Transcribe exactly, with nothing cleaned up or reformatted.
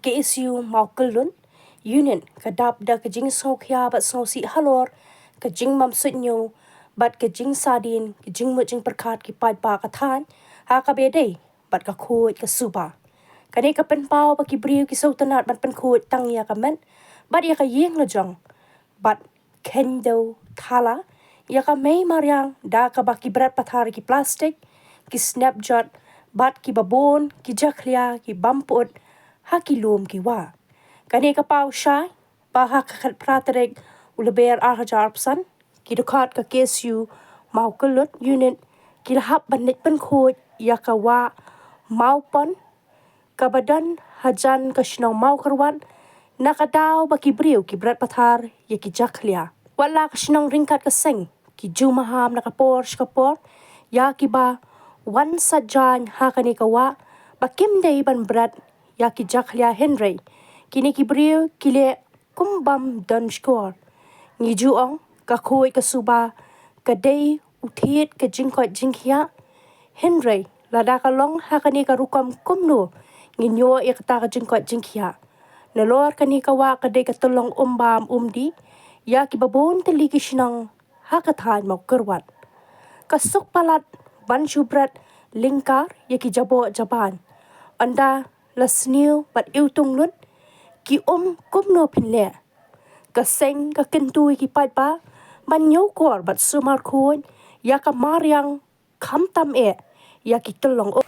K S U Mawkyrwat Unit ka dap da ka jingsngewkhia bad sngewsih halor ka jingbymsuidñiew bad ka jingsahdien ka jingmut jingpyrkhat ki paidbah ka thaiñ ha kaba ïadei bad ka khuid ka suba. Kane ka pynpaw ba ki briew ki sngewtynnat ban pynkhuid tang ïa ka met bad ïa ka ïing la jong bad kheiñ dew thala ïa ka mei mariang da kaba ki bret pathar ki plastik, ki snep jot bad kiba bun ki jakhlia ki bym pyut ha ki lum ki wah. Kane ka paw shai ba ha ka khatphra tarik u Lber ar hajar arphew san, ki dkhot ka K S U Mawkyrwat Unit ki la hap ban leit pynkhuid ïa ka wah Mawpon kaba don hajan ka shnong Mawkyrwat, na ka daw ba ki briew ki bret pathar ïa ki jakhlia. Wat la ka shnong ryngkat ka seng ki ju maham na ka por sha ka por ïa kiba wan saitjaiñ ha kane ka wah ba kim dei ban bret ïa ki jakhlia, hynrei kine ki briew ki leh kum bym don shkor. Ngi ju ong ka khuid ka suba ka dei u thied ka jingkoit jingkhiah, hynrei lada ka long ha kane ka rukom kumno ngin ïoh ïa kata ka jingkoit jingkhiah? Nalor kane ka wah ka dei ka tyllong um bam um dih ïa kiba bun tylli ki shnong ha ka thaiñ Mawkyrwat. Ka suk palat ban shu bret lyngkar ïa ki jaboh jaban. Ynda la sniew bad iwtung lut, ki um kumno phin leh? Ka seng ka kyntu ïa ki paidbah ban ñiewkor bad sumar khuid ïa ka mariang, khamtam eh ïa ki tyllong um.